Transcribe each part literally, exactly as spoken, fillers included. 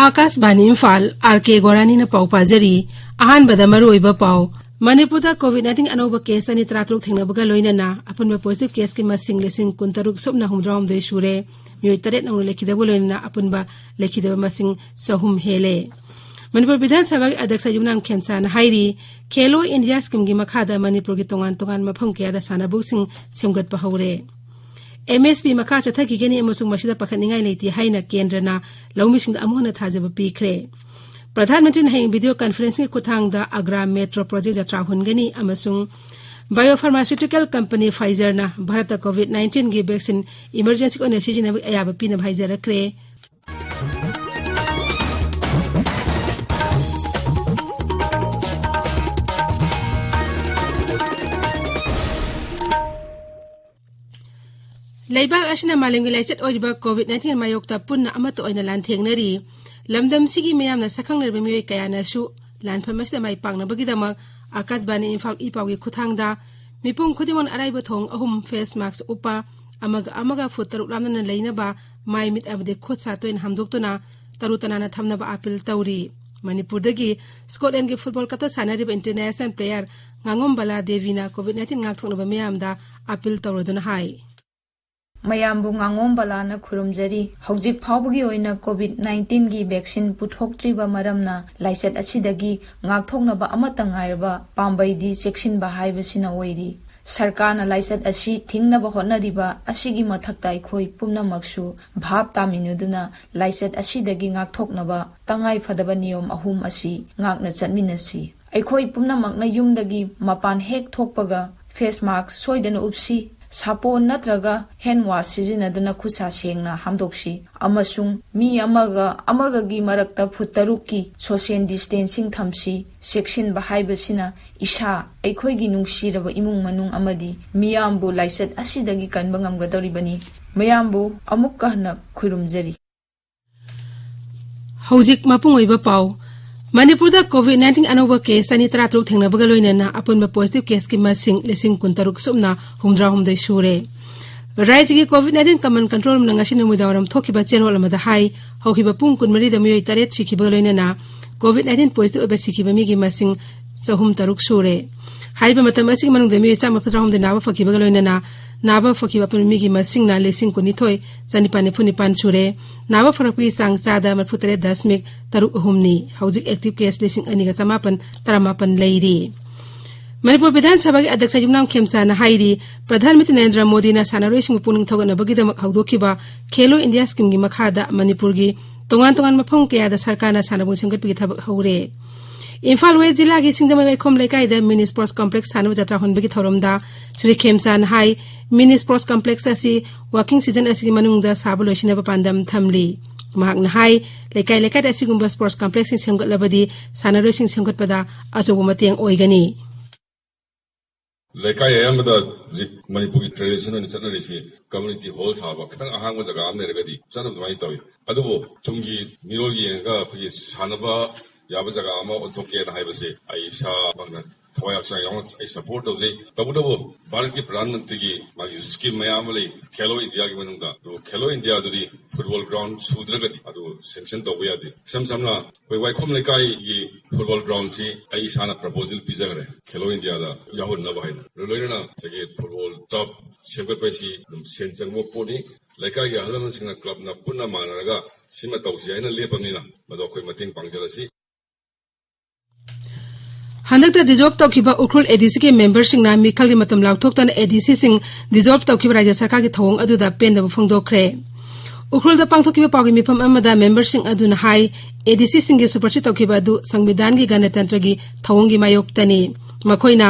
ꯑꯥꯀꯥꯁꯕꯥꯅꯤ Imphal, R ꯀꯦ ꯒꯣꯔꯥꯅꯤꯅ ꯄꯥꯎ ꯄꯥꯖꯔꯤ꯫ ꯑꯍꯥꯟꯕꯗ ꯃꯔꯨꯑꯣꯏꯕ ꯄꯥꯎ꯫ ꯃꯅꯤꯄꯨꯔꯗ COVID nineteen ꯑꯅꯧꯕ case ꯆꯅꯤ ꯇꯔꯥꯇꯔꯨꯛ ꯊꯦꯡꯅꯕꯒ ꯂꯣꯏꯅꯅ ꯑꯄꯨꯟꯕ positive caseꯀꯤ ꯃꯁꯤꯡ ꯂꯤꯁꯤꯡ ꯀꯨꯟꯇꯔꯨꯛ ꯁꯨꯞꯅ ꯍꯨꯝꯗ꯭ꯔꯥꯍꯨꯝꯗꯣꯏ ꯁꯨꯔꯦ꯫ ꯃꯤꯑꯣꯏ ꯇꯔꯦꯠ ꯅꯧꯅ ꯂꯩꯈꯤꯗꯕꯒ ꯂꯣꯏꯅꯅ ꯑꯄꯨꯟꯕ ꯂꯩꯈꯤꯗꯕ ꯃꯁꯤꯡ ꯆꯍꯨꯝ ꯍꯦꯜꯂꯦ꯫ ꯃꯅꯤꯄꯨꯔ ꯕꯤꯙꯥꯟ ꯁꯚꯥꯒꯤ ꯑꯗ꯭ꯌꯛꯁ ꯌꯨꯝꯅꯥꯝ ꯈꯦꯝꯆꯥꯅ ꯍꯥꯏꯔꯤ, ꯈꯦꯂꯣ ꯏꯟꯗꯤꯌꯥ schemeꯒꯤ ꯃꯈꯥꯗ ꯃꯅꯤꯄꯨꯔꯒꯤ ꯇꯣꯉꯥꯟ ꯇꯣꯉꯥꯟꯕ ꯃꯐꯝ ꯀꯌꯥꯗ ꯁꯥꯟꯅꯕꯨꯡꯁꯤꯡ ꯁꯦꯝꯒꯠꯄ ꯍꯧꯔꯦ꯫ MSP ꯃꯈꯥ ꯆꯠꯊꯈꯤꯒꯅꯤ ꯑꯃꯁꯨꯡ ꯃꯁꯤꯗ ꯄꯥꯈꯠꯅꯤꯡꯉꯥꯏ ꯂꯩꯇꯦ ꯍꯥꯏꯅ ꯀꯦꯟꯗ꯭ꯔꯅ ꯂꯧꯃꯤꯁꯤꯡꯗ ꯑꯃꯨꯛ ꯍꯟꯅ ꯊꯥꯖꯕ ꯄꯤꯈ꯭ꯔꯦ꯫ ꯄ꯭ꯔꯙꯥꯟ ꯃꯟꯇ꯭ꯔꯤꯅ ꯍꯌꯦꯡ video conferencingꯒꯤ ꯈꯨꯠꯊꯥꯡꯗ ꯑꯒ꯭ꯔꯥ ꯃꯦꯇ꯭ꯔꯣ ꯄ꯭ꯔꯣꯖꯦꯛ ꯖꯇ꯭ꯔꯥ ꯍꯨꯟꯒꯅꯤ ꯑꯃꯁꯨꯡ biopharmaceutical company Pfizerꯅ ꯚꯥꯔꯠꯇ COVID nineteenꯒꯤ vaccine emergency ꯑꯣꯏꯅ ꯁꯤꯖꯤꯟꯅꯕꯒꯤ ꯑꯌꯥꯕ ꯄꯤꯅꯕ ꯍꯥꯏꯖꯔꯛꯈ꯭ꯔꯦ꯫ ꯂꯩꯕꯥꯛ ꯑꯁꯤꯅ ꯃꯥꯂꯦꯝꯒꯤ ꯂꯥꯏꯆꯠ ꯑꯣꯏꯔꯤꯕ COVID nineteen ꯃꯥꯌꯣꯛꯇ ꯄꯨꯟꯅ ꯑꯃꯠꯇ ꯑꯣꯏꯅ ꯂꯥꯟꯊꯦꯡꯅꯔꯤ꯫ ꯂꯝꯗꯝꯁꯤꯒꯤ ꯃꯤꯌꯥꯝꯅ ꯁꯛꯈꯪꯅꯔꯕ ꯃꯤꯑꯣꯏ ꯀꯌꯥꯅꯁꯨ ꯂꯥꯟꯐꯝ ꯑꯁꯤꯗ ꯃꯥꯏ ꯄꯥꯛꯅꯕꯒꯤꯗꯃꯛ ꯑꯥꯀꯥꯁꯕꯥꯅꯤ ꯏꯝꯐꯥꯜ ꯏ ꯄꯥꯎꯒꯤ ꯈꯨꯠꯊꯥꯡꯗ ꯃꯤꯄꯨꯝ ꯈꯨꯗꯤꯡꯃꯛꯅ ꯑꯔꯥꯏꯕ ꯊꯣꯡ ꯑꯍꯨꯝ face mask ꯎꯞꯄ, ꯑꯃꯒ ꯑꯃꯒ foot ꯇꯔꯨꯛ ꯂꯥꯞꯅꯅ ꯂꯩꯅꯕ, ꯃꯥꯏ ꯃꯤꯠ ꯑꯃꯗꯤ ꯈꯨꯠ ꯁꯥ ꯇꯣꯏꯅ ꯍꯥꯝꯗꯣꯛꯇꯨꯅ ꯇꯔꯨ ꯇꯅꯥꯟꯅ ꯊꯝꯅꯕ appeal ꯇꯧꯔꯤ꯫ ꯃꯅꯤꯄꯨꯔꯗꯒꯤ Scotlandꯒꯤ football clubꯇ ꯁꯥꯟꯅꯔꯤꯕ international player ꯉꯥꯉꯣꯝꯕꯂꯥ ꯗꯦꯕꯤꯅ COVID nineteen ꯉꯥꯛꯊꯣꯛꯅꯕ ꯃꯤꯌꯥꯝꯗ appeal ꯇꯧꯔꯗꯨꯅ ꯍꯥꯏ꯫ ꯃꯌꯥꯝꯕꯨ ꯉꯥꯉꯣꯝꯕꯂꯥꯅ ꯈꯨꯔꯨꯝꯖꯔꯤ꯫ ꯍꯧꯖꯤꯛ ꯐꯥꯎꯕꯒꯤ ꯑꯣꯏꯅ COVID nineteenꯒꯤ vaccine ꯄꯨꯊꯣꯛꯇ꯭ꯔꯤꯕ ꯃꯔꯝꯅ ꯂꯥꯏꯆꯠ ꯑꯁꯤꯗꯒꯤ ꯉꯥꯛꯊꯣꯛꯅꯕ ꯑꯃꯠꯇ ꯉꯥꯏꯔꯕ ꯄꯥꯝꯕꯩꯗꯤ ꯆꯦꯛꯁꯤꯟꯕ ꯍꯥꯏꯕꯁꯤꯅ ꯑꯣꯏꯔꯤ꯫ ꯁꯔꯀꯥꯔꯅ ꯂꯥꯏꯆꯠ ꯑꯁꯤ ꯊꯤꯡꯅꯕ ꯍꯣꯠꯅꯔꯤꯕ ꯑꯁꯤꯒꯤ ꯃꯊꯛꯇ ꯑꯩꯈꯣꯏ ꯄꯨꯝꯅꯃꯛꯁꯨ ꯚꯥꯞ ꯇꯥꯃꯤꯟꯅꯗꯨꯅ ꯂꯥꯏꯆꯠ ꯑꯁꯤꯗꯒꯤ ꯉꯥꯛꯊꯣꯛꯅꯕ ꯇꯉꯥꯏ ꯐꯗꯕ ꯅꯤꯌꯣꯝ ꯑꯍꯨꯝ ꯑꯁꯤ ꯉꯥꯛꯅ ꯆꯠꯃꯤꯟꯅꯁꯤ꯫ ꯑꯩꯈꯣꯏ ꯄꯨꯝꯅꯃꯛꯅ ꯌꯨꯝꯗꯒꯤ ꯃꯄꯥꯟ ꯍꯦꯛ ꯊꯣꯛꯄꯒ face mask ꯁꯣꯏꯗꯅ ꯎꯞꯁꯤ, ꯁꯥꯄꯣꯟ ꯅꯠꯇ꯭ꯔꯒ hand wash ꯁꯤꯖꯤꯟꯅꯗꯨꯅ ꯈꯨꯠꯁꯥ ꯁꯦꯡꯅ ꯍꯥꯝꯗꯣꯛꯁꯤ, ꯑꯃꯁꯨꯡ ꯃꯤ ꯑꯃꯒ ꯑꯃꯒꯒꯤ ꯃꯔꯛꯇ foot ꯇꯔꯨꯛꯀꯤ social distancing ꯊꯝꯁꯤ꯫ ꯆꯦꯛꯁꯤꯟꯕ ꯍꯥꯏꯕꯁꯤꯅ ꯏꯁꯥ, ꯑꯩꯈꯣꯏꯒꯤ ꯅꯨꯡꯁꯤꯔꯕ ꯏꯃꯨꯡ ꯃꯅꯨꯡ ꯑꯃꯗꯤ ꯃꯤꯌꯥꯝꯕꯨ ꯂꯥꯏꯆꯠ ꯑꯁꯤꯗꯒꯤ ꯀꯟꯕ ꯉꯝꯒꯗꯧꯔꯤꯕꯅꯤ꯫ ꯃꯌꯥꯝꯕꯨ ꯑꯃꯨꯛꯀ ꯍꯟꯅ ꯈꯨꯔꯨꯝꯖꯔꯤ꯫ ꯍꯧꯖꯤꯛ ꯃꯄꯨꯡ ꯑꯣꯏꯕ ꯄꯥꯎ꯫ ꯃꯅꯤꯄꯨꯔꯗ COVID nineteen ꯑꯅꯧꯕ case ꯆꯅꯤ ꯇꯔꯥꯇꯔꯨꯛ ꯊꯦꯡꯅꯕꯒ ꯂꯣꯏꯅꯅ ꯑꯄꯨꯟꯕ positive caseꯀꯤ ꯃꯁꯤꯡ ꯂꯤꯁꯤꯡ ꯀꯨꯟꯇꯔꯨꯛ ꯁꯨꯞꯅ ꯍꯨꯝꯗ꯭ꯔꯥꯍꯨꯝꯗꯣꯏ ꯁꯨꯔꯦ꯫ ꯔꯥꯖ꯭ꯌꯒꯤ COVID nineteen command control roomꯅ ꯉꯁꯤ ꯅꯨꯃꯤꯗꯥꯡꯋꯥꯏꯔꯝ ꯊꯣꯛꯈꯤꯕ ꯆꯦꯔꯣꯜ ꯑꯃꯗ ꯍꯥꯏ, ꯍꯧꯈꯤꯕ ꯄꯨꯡ ꯀꯨꯟꯃꯔꯤꯗ ꯃꯤꯑꯣꯏ ꯇꯔꯦꯠ ꯁꯤꯈꯤꯕꯒ ꯂꯣꯏꯅꯅ COVID nineteen positive ꯑꯣꯏꯕ ꯁꯤꯈꯤꯕ ꯃꯤꯒꯤ ꯃꯁꯤꯡ ꯆꯍꯨꯝ ꯇꯔꯨꯛ ꯁꯨꯔꯦ꯫ ꯍꯥꯏꯔꯤꯕ ꯃꯇꯝ ꯑꯁꯤꯒꯤ ꯃꯅꯨꯡꯗ ꯃꯤꯑꯣꯏ ꯆꯥꯝꯃ ꯇꯔꯥꯍꯨꯝꯗꯣꯏ ꯅꯥꯕ ꯐꯈꯤꯕꯒ ꯂꯣꯏꯅꯅ ꯅꯥꯕ ꯐꯈꯤꯕ ꯑꯄꯨꯟꯕ ꯃꯤꯒꯤ ꯃꯁꯤꯡꯅ ꯂꯤꯁꯤꯡ ꯀꯨꯟꯅꯤꯊꯣꯏ ꯆꯅꯤꯄꯥꯟ ꯅꯤꯐꯨ ꯅꯤꯄꯥꯟ ꯁꯨꯔꯦ꯫ ꯅꯥꯕ ꯐꯔꯛꯄꯒꯤ ꯆꯥꯡ ꯆꯥꯗ ꯃꯔꯤꯐꯨ ꯇꯔꯦꯠ ꯗꯁꯃꯤꯛ ꯇꯔꯨꯛ ꯑꯍꯨꯝꯅꯤ꯫ ꯍꯧꯖꯤꯛ active case ꯂꯤꯁꯤꯡ ꯑꯅꯤꯒ ꯆꯃꯥꯄꯟ ꯇꯔꯥꯃꯥꯄꯟ ꯂꯩꯔꯤ꯫ ꯃꯅꯤꯄꯨꯔ ꯕꯤꯙꯥꯟ ꯁꯚꯥꯒꯤ ꯑꯗ꯭ꯌꯛꯁ ꯌꯨꯝꯅꯥꯝ ꯈꯦꯝꯆꯥꯟꯅ ꯍꯥꯏꯔꯤ, ꯄ꯭ꯔꯙꯥꯟ ꯃꯟꯇ꯭ꯔꯤ ꯅꯔꯦꯟꯗ꯭ꯔ ꯃꯣꯗꯤꯅ ꯁꯥꯟꯅꯔꯣꯏꯁꯤꯡꯕꯨ ꯄꯨꯛꯅꯤꯡ ꯊꯧꯒꯠꯅꯕꯒꯤꯗꯃꯛ ꯍꯧꯗꯣꯛꯈꯤꯕ ꯈꯦꯂꯣ ꯏꯟꯗꯤꯌꯥ scheme ꯒꯤ ꯃꯈꯥꯗ ꯃꯅꯤꯄꯨꯔꯒꯤ ꯇꯣꯉꯥꯟ ꯇꯣꯉꯥꯟꯕ ꯃꯐꯝ ꯀꯌꯥꯗ ꯁꯔꯀꯥꯔꯅ ꯁꯥꯟꯅꯕꯨꯡ ꯁꯦꯝꯒꯠꯄꯒꯤ ꯊꯕꯛ ꯍꯧꯔꯦ꯫ ꯏꯝꯐꯥꯜ ꯋꯦꯁ ꯖꯤꯂꯥꯒꯤ ꯁꯤꯡꯖꯃꯩ ꯋꯥꯏꯈꯣꯝ ꯂꯩꯀꯥꯏꯗ mini sports complex ꯁꯥꯟꯅꯕ ꯖꯇ꯭ꯔꯥ ꯍꯣꯟꯕꯒꯤ ꯊꯧꯔꯝꯗ ꯁ꯭ꯔꯤ ꯈꯦꯝꯆꯥꯟꯅ ꯍꯥꯏ, mini sports complex ꯑꯁꯤ working season ꯑꯁꯤꯒꯤ ꯃꯅꯨꯡꯗ ꯁꯥꯕ ꯂꯣꯏꯁꯤꯟꯅꯕ ꯄꯥꯟꯗꯝ ꯊꯝꯂꯤ꯫ ꯃꯍꯥꯛꯅ ꯍꯥꯏ, ꯂꯩꯀꯥꯏ ꯂꯩꯀꯥꯏꯗ ꯑꯁꯤꯒꯨꯝꯕ sports complex ꯁꯤꯡ ꯁꯦꯝꯒꯠꯂꯕꯗꯤ ꯁꯥꯟꯅꯔꯣꯏꯁꯤꯡ ꯁꯦꯝꯒꯠꯄꯗ ꯑꯆꯧꯕ ꯃꯇꯦꯡ ꯑꯣꯏꯒꯅꯤ꯫ ꯂꯩꯀꯥꯏ ꯑꯌꯥꯝꯕꯗ ꯍꯧꯖꯤꯛ ꯃꯅꯤꯄꯨꯔꯒꯤ tradition ꯑꯣꯏꯅ ꯆꯠꯅꯔꯤꯁꯤ community hall ꯁꯥꯕ, ꯈꯤꯇꯪ ꯑꯍꯥꯡꯕ ꯖꯒꯥ ꯑꯃ ꯂꯩꯔꯒꯗꯤ ꯆꯠꯅꯕ ꯑꯗꯨꯃꯥꯏꯅ ꯇꯧꯏ꯫ ꯑꯗꯨꯕꯨ ꯇꯨꯡꯒꯤ ꯃꯤꯔꯣꯜ ꯌꯦꯡꯉꯒ ꯑꯩꯈꯣꯏꯒꯤ ꯁꯥꯟꯅꯕ ꯌꯥꯕ ꯖꯒꯥ ꯑꯃ ꯑꯣꯟꯊꯣꯛꯀꯦꯅ ꯍꯥꯏꯕꯁꯦ ꯑꯩ ꯏꯁꯥꯃꯛꯅ ꯊꯋꯥꯏ ꯍꯛꯆꯥꯡ ꯌꯥꯎꯅ ꯑꯩ support ꯇꯧꯖꯩ꯫ ꯇꯧꯕꯇꯕꯨ ꯚꯥꯔꯠꯀꯤ ꯄ꯭ꯔꯙꯥꯟ ꯃꯟꯇ꯭ꯔꯤꯒꯤ ꯃꯥꯒꯤ scheme ꯃꯌꯥꯝ ꯑꯃ ꯂꯩ ꯈꯦꯂꯣ ꯏꯟꯗꯤꯌꯥꯒꯤ ꯃꯅꯨꯡꯗ꯫ ꯑꯗꯨ ꯈꯦꯂꯣ ꯏꯟꯗꯤꯌꯥꯗꯨꯗꯤ football ground ꯁꯨꯗ꯭ꯔꯒꯗꯤ ꯑꯗꯨ sanction ꯇꯧꯕ ꯌꯥꯗꯦ꯫ ꯏꯁꯝ ꯁꯝꯅ ꯑꯩꯈꯣꯏ ꯋꯥꯏꯈꯣꯝ ꯂꯩꯀꯥꯏꯒꯤ football ground ꯁꯤ ꯑꯩ ꯏꯁꯥꯅ proposal ꯄꯤꯖꯈ꯭ꯔꯦ ꯈꯦꯂꯣ ꯏꯟꯗꯤꯌꯥꯗ ꯌꯥꯎꯍꯟꯅꯕ ꯍꯥꯏꯅ꯫ ꯑꯗꯨ ꯂꯣꯏꯅꯅ ꯉꯁꯥꯏꯒꯤ football turf ꯁꯦꯝꯒꯠꯄ ꯍꯥꯏꯁꯤ ꯑꯗꯨꯝ ꯁꯦꯟ ꯆꯪꯕ ꯄꯣꯠꯅꯤ꯫ ꯂꯩꯀꯥꯏꯒꯤ ꯑꯍꯜ ꯂꯃꯟꯁꯤꯡꯅ club ꯅ ꯄꯨꯟꯅ ꯃꯥꯟꯅꯔꯒ ꯁꯤꯃ ꯇꯧꯁꯤ ꯍꯥꯏꯅ ꯂꯦꯞꯄꯕꯅꯤꯅ ꯃꯗꯨ ꯑꯩꯈꯣꯏ ꯃꯇꯦꯡ ꯄꯥꯡꯖꯔꯁꯤ꯫ ꯍꯟꯗꯛꯇ dissolve ꯇꯧꯈꯤꯕ ꯎꯈ꯭ꯔꯨꯜ ADC ꯒꯤ member ꯁꯤꯡꯅ ꯃꯤꯈꯜꯒꯤ ꯃꯇꯝ ꯂꯥꯎꯊꯣꯛꯇꯅ ADC ꯁꯤꯡ dissolve ꯇꯧꯈꯤꯕ ꯔꯥꯖ꯭ꯌ ꯁꯔꯀꯥꯔꯒꯤ ꯊꯧꯑꯣꯡ ꯑꯗꯨꯗ ꯄꯦꯟꯗꯕ ꯐꯣꯡꯗꯣꯛꯈ꯭ꯔꯦ꯫ ꯎꯈ꯭ꯔꯨꯜꯗ ꯄꯥꯡꯊꯣꯛꯈꯤꯕ ꯄꯥꯎꯒꯤ ꯃꯤꯐꯝ ꯑꯃꯗ member ꯁꯤꯡ ꯑꯗꯨꯅ ꯍꯥꯏ, ADC ꯁꯤꯡꯒꯤ supersede ꯇꯧꯈꯤꯕ ꯑꯗꯨ ꯁꯪꯕꯤꯙꯥꯟꯒꯤ ꯒꯅꯇꯟꯇ꯭ꯔꯒꯤ ꯊꯧꯑꯣꯡꯒꯤ ꯃꯥꯌꯣꯛꯇꯅꯤ꯫ ꯃꯈꯣꯏꯅ